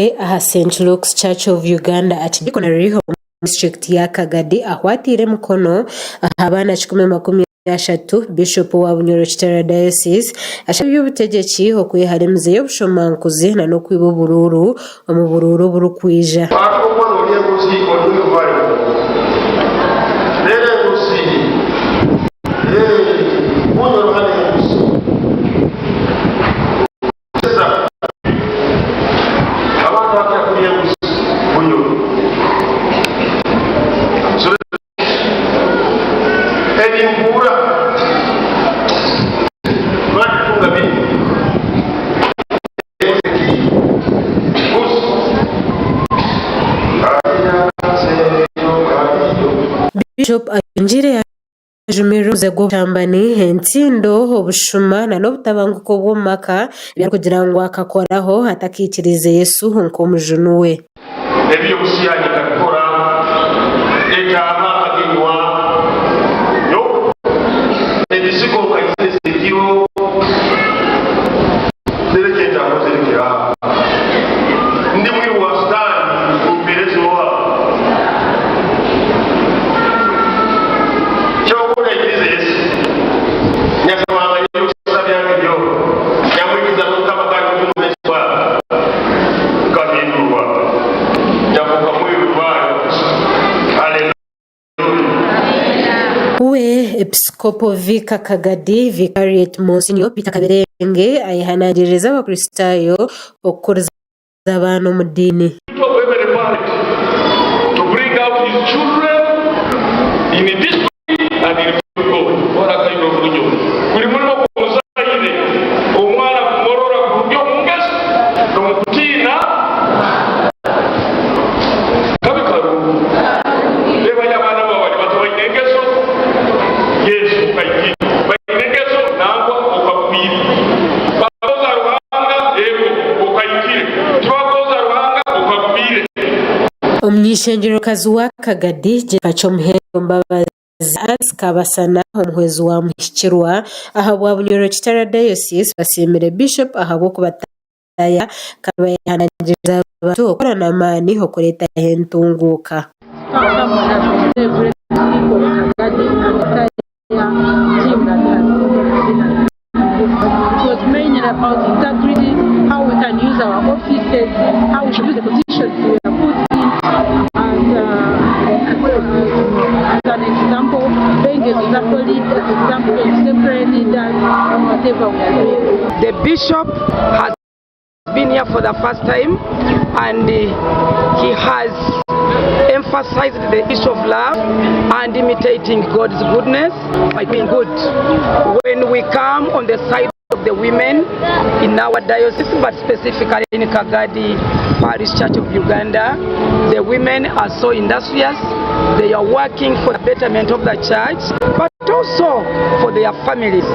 We aha St Luke's Church of Uganda Archdeaconry omu disiturikiti ya Kagadi ahu ataire emikono aha baana 130, Bishopu wa Bunyoro Kitara Diocese ashabire eby'obutegyeki okwehara emize y'obushomankuzi nana okwiba oburuuru omu buruuru oburikwija. Waaba noorya enguzi ori mwirwaro, reero enguzi, ee, bunyoro hanu enguzi. Gyeza abantu abakira kurya enguzi bunyoro. Ebi mpuura mani tunga biri Bishop ayongiire yajumirira omuze gw'obushambani, entsindo, obushuma nana obutabanguko bw'omu maka ebi arikugira ngu akakoraho atakaikiriize Yesu nk'omujuni we. Eby'obusiyaani nkabikora, etaaba nkaginywa, no emizigo nkagiteeza ekiro, reero eki ntakozire kiraaba. Ndi mwiru wa Sitaani, nimpeereza oha? Kyonka otaikirize Yesu, Nyakuhanga n'ebyokusisa byange byona, nyamwikiriza nk'Omukama kandi nk'Omuhwezi wange. Nkahindurwa, nyafuuka mwiru rubare wa Kristo. Haleluya! We Episikopo Vicar Kagadi, Vicariate Monsignor Peter Kaberenge ayehanangiririza Abakristaayo okukuriza abaana omu diini. Of every parent to bring out his children in discipline and in fear of God. Orakaire oburyo guri murimo gw'omuzaire omwana kumworora kurungi omu ngeso n'omu kutiina kabi karungi. Reeba abaana baawe bari bato baine engeso, yes okaikire. Baine engeso nangwa okagwire. Bagonza Ruhanga, ego okaikire. Tibagonza Ruhanga, okagwire. Omuny'eishengyerokazi wa Kagadi, Jennifer Kyomuhendo Mbabazi Alice Kabasana omuhwezi wa Muhikirwa ahabwa Bunyoro Kitara Diocese basiimire Bishop ahabw'okubataayaaya kandi bayehanangiriza abantu okukora n'amaani okureetaho entunguuka. The bishop has been here for the first time and he has emphasized the issue of love and imitating God's goodness by being good. When we come on the side of the women in our diocese, but specifically in Kagadi Parish Church of Uganda, the women are so industrious. They are working for the betterment of the church, but also for their families.